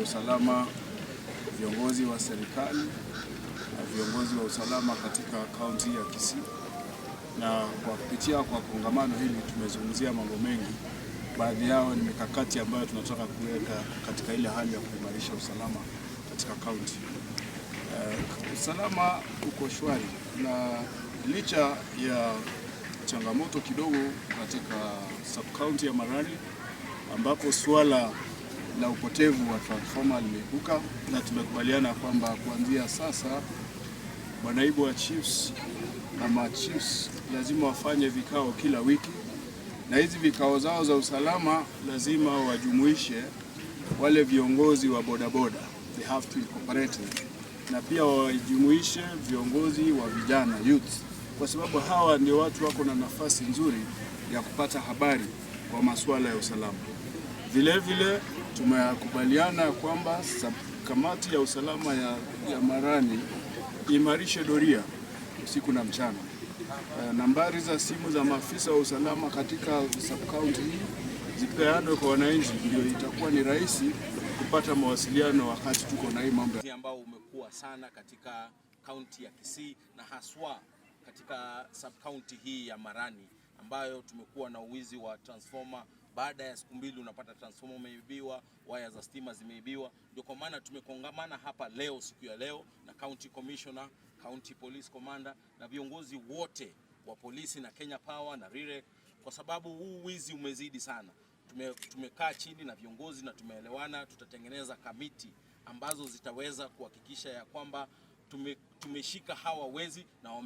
usalama, viongozi wa serikali na viongozi wa usalama katika kaunti ya Kisii, na kwa kupitia kwa kongamano hili tumezungumzia mambo mengi. Baadhi yao ni mikakati ambayo tunataka kuweka katika ile hali ya kuimarisha usalama katika kaunti. Usalama uko shwari na licha ya changamoto kidogo katika sub county ya Marani ambapo suala la upotevu wa transformer limeibuka, na tumekubaliana kwamba kuanzia sasa manaibu wa chiefs na machiefs lazima wafanye vikao kila wiki, na hizi vikao zao za usalama lazima wajumuishe wale viongozi wa bodaboda, they have to incorporate them, na pia wajumuishe viongozi wa vijana, youth, kwa sababu hawa ndio watu wako na nafasi nzuri ya kupata habari kwa masuala ya usalama. Vile vile tumekubaliana kwamba kamati ya usalama ya Marani imarishe doria usiku na mchana. Nambari za simu za maafisa wa usalama katika sub county hii zipeanwe kwa wananchi, ndio itakuwa ni rahisi kupata mawasiliano wakati tuko na hii mambo ambao umekuwa sana katika kaunti ya Kisii na haswa katika sub county hii ya Marani ambayo tumekuwa na uwizi wa transformer. Baada ya siku 2 unapata transformer umeibiwa, waya za stima zimeibiwa. Ndio kwa maana tumekongamana hapa leo, siku ya leo, na county commissioner, county police commander na viongozi wote wa polisi na Kenya Power na RIREC, kwa sababu huu wizi umezidi sana. Tumekaa chini na viongozi na tumeelewana, tutatengeneza kamiti ambazo zitaweza kuhakikisha ya kwamba tumeshika hawa wezi na wame